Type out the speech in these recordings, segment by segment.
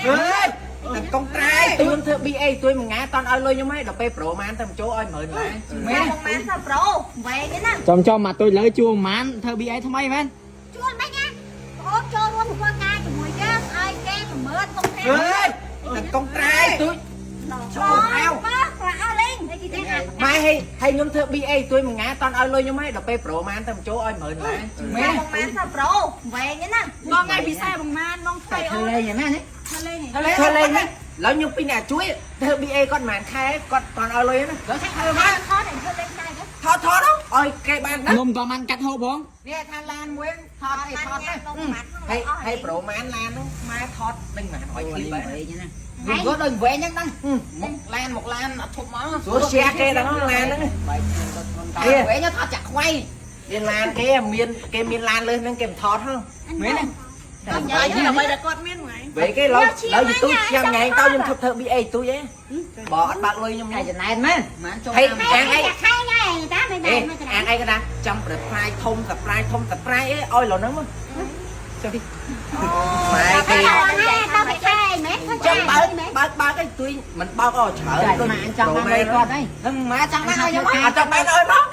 ហេតែកុងត្រែទួយធ្វើ BA ទួយមួយថ្ងៃតន់ឲ្យលុយខ្ញុំហីដល់ពេលប្រូម៉ានទៅបញ្ចូលឲ្យ10000ដុល្លារ មែនបងម៉ានសប្រូវែងណា ចំចំមកទួយលើជួប្រហែលធ្វើ BA ថ្មីមែន ជួលមិនណាបងចូលរួមធ្វើការជាមួយយើងឲ្យគេ10000កុំ ហេតែកុងត្រែទួយ ចូលអោមកខ្លាអស់លេងគេទេ ម៉ែហីហើយខ្ញុំធ្វើ BA ទួយមួយថ្ងៃតន់ឲ្យលុយខ្ញុំហីដល់ពេលប្រូម៉ានទៅបញ្ចូលឲ្យ10000ដុល្លារ មែនបងម៉ានសប្រូវែងណា បងថ្ងៃពិសេសបងម៉ានបងថ្លៃ ធ្វើ អូន លេងយ៉ាងណានេះ ធ្វើលេង ធ្វើលេងណាឡើយខ្ញុំពីអ្នកជួយធ្វើ BA គាត់ប្រហែលខែគាត់តន់ឲ្យលុយណា ដល់ធ្វើមក ថតឲ្យធ្វើលេងដែរ ថតថតឲ្យគេបានដឹង នំក៏បានកាត់ហូបផង នេះថាឡានមួយថតអីថតទៅ ហើយហើយប្រូម៉ានឡានហ្នឹងម៉ែថតនឹងប្រហែល100ឃ្លីប វែងណាវាក៏ដូចវែងហ្នឹងដឹងមុខឡានមុខឡានអត់ឈប់មក សួរ share គេដល់ឡានហ្នឹង បែកទៅធ្ងន់តវែងថតចាក់ខ្វៃ មានឡានគេមានគេមានឡានលើសហ្នឹងគេមិនថតហ៎ មែនទេ និយាយដើម្បីតែគាត់មានថ្ងៃ វិញគេឡើយឡើយទូចាំថ្ងៃទៅខ្ញុំធ្វើធ្វើ BA ទូឯងបើអត់បើកលុយខ្ញុំ ខែចំណែនមែនមិនចូល ហើយ តាម អាងអី ខែថ្ងៃតាមិន អេ បានមិន អាងអីក៏ណាចាំប្រប្រាយធំសប្រាយធំសប្រាយអីឲ្យឡហ្នឹងមកចុះម៉ែគេ ដល់ទៅខែមែន ចាំបើកបើកបើកអីទួយមិនបើកអស់ច្រើន ចាម៉ាចង់បានលុយគាត់ហើយនឹងម៉ាចង់បានឲ្យខ្ញុំ អត់ចង់បានឲ្យមក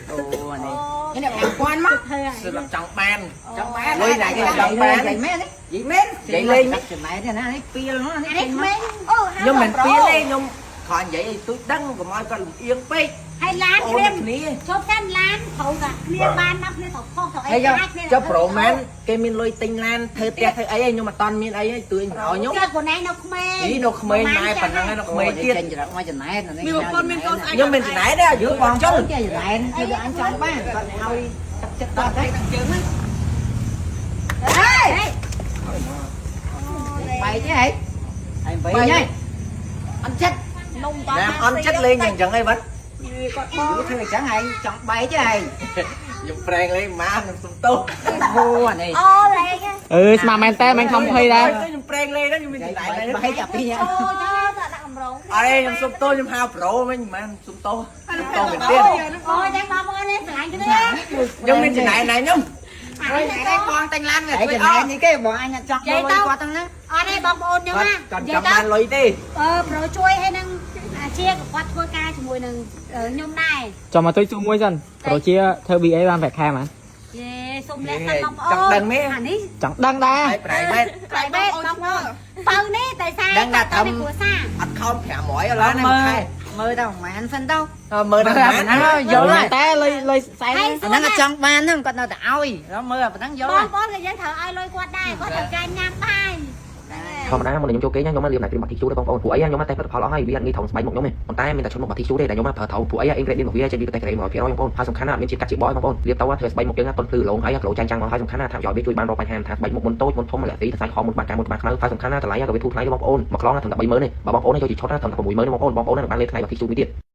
អូនេះនេះ5000មក សម្រាប់ចង់បាន ចង់បាន លុយណាគេចង់បាន និយាយមែនទេនិយាយមែន និយាយលេង ចំណែនទេណានេះពីលនោះនេះ នេះក្មេងអូ ខ្ញុំមិនពៀលទេខ្ញុំគ្រាន់និយាយឲ្យទួយដឹងកុំឲ្យគាត់លំអៀងពេក ហើយឡាន អូ គ្នា នគ្នា ជប់សិនឡានត្រូវតែគ្នាបានមកគ្នាត្រូវខុសត្រូវអី ហើយ អាចគ្នា ចុះប្រូម៉ានគេមានលុយទិញឡានធ្វើផ្ទះធ្វើអីឯងខ្ញុំអត់តន់មានអីទេទួយឲ្យខ្ញុំ ចុះខ្លួនឯងនៅក្មេង អីនៅក្មេងម៉ែប៉ុណ្ណឹងឯងនៅក្មេងទៀត ចេញច្រកមកចំណែន មានប្រពន្ធមានកូនស្អែក ខ្ញុំមិនចំណែនទេយើងបង ចុល ចុល ចេះចំណែនគឺអញចង់បានគាត់ឲ្យទឹកចិត្តគាត់ទេទាំងជើងហ្នឹង ហេ បែកទេហីហើយបែកហីអន់ចិត្ត នំត ណាអន់ចិត្តលេងយ៉ាងចឹងអីបាត់ គាត់បង យូរធ្វើអញ្ចឹងឯងចង់បែកទេហី ខ្ញុំប្រែងលេងម៉ាខ្ញុំសុំទោស អូអានេះ អូលេង អឺស្មាមែនតើមិនខំភ័យដែរ ខ្ញុំប្រែងលេងហ្នឹងខ្ញុំមានចំណែនដែរ បែកអាពីរ អូចុះដាក់កម្រង អរេខ្ញុំសុំទោសខ្ញុំហៅប្រូវិញម៉ាសុំទោសសុំទោសមែនទៀត អូចាំបងប្អូននេះស្រឡាញ់គ្នា ខ្ញុំមានចំណែនណាខ្ញុំ ហើយឯងបងតែងឡានជួយចំណែននេះគេបងអញចង់លុយគាត់ហ្នឹងណា អត់ទេបងប្អូនខ្ញុំណា គាត់ចង់បានលុយទេ អឺប្រូជួយឲ្យនឹងអាជាគាត់ធ្វើការជាមួយនឹងខ្ញុំដែរ ចំមកទួយជួមួយសិនប្រូជាធ្វើ BA បានប្រាក់ខែហ្មង យេសុំលាសិនបងប្អូនអានេះ ចង់ដឹងដែរ ហើយប្រែងមែន ប្រៃបេតបងប្អូនបើនេះតែសារគ្រួសារ អត់ខំ500ឥឡូវណាមួយខែ មើលទៅប្រហែលសិនទៅ មើលដល់ណា យល់ហើយ តែលុយលុយសែន ហើយ អាហ្នឹងចង់បានហ្នឹងគាត់នៅតែឲ្យដល់មើលប៉ុណ្ណឹងយល់ បងប្អូនក៏យើងត្រូវឲ្យលុយគាត់ដែរគាត់ត្រូវការញ៉ាំបាយ ធម្មតាមុននឹងខ្ញុំចូលគេងខ្ញុំមកលាបណៃគ្រីមបាធីជូដែរបងប្អូនព្រោះអីខ្ញុំមកតែផលិតផលអស់ហើយវាអត់ងាយថងស្បែកមុខខ្ញុំទេប៉ុន្តែមានតែឈុតមុខបាធីជូទេដែលខ្ញុំមកប្រើត្រូវព្រោះអី ingredient របស់វាចេញពីប្រទេសកូរ៉េ100%បងប្អូនហើយសំខាន់ណាស់អត់មានជាតិកាត់ជាតិបយបងប្អូនលាបទៅធ្វើស្បែកមុខយើងទន់ភ្លឺឡងហើយក្លោចាញ់ចាំងហើយសំខាន់ណាស់ថាប្រយោជន៍វាជួយបានរកបញ្ហាថាស្បែកមុខមុនតូចមុនធំលាក់ទីសរសៃខមុនបាត់ការមុនបាត់ខ្មៅហើយសំខាន់ណាស់តម្លៃក៏វាធូរថ្លៃបងប្អូនមួយខ្លងត្រឹមតែ30000ទេបើបងប្អូនយកជាឈុតត្រឹមតែ60000បងប្អូនបងប្អូននឹងបានលេបថ្ងៃបាធីជូមួយទៀត។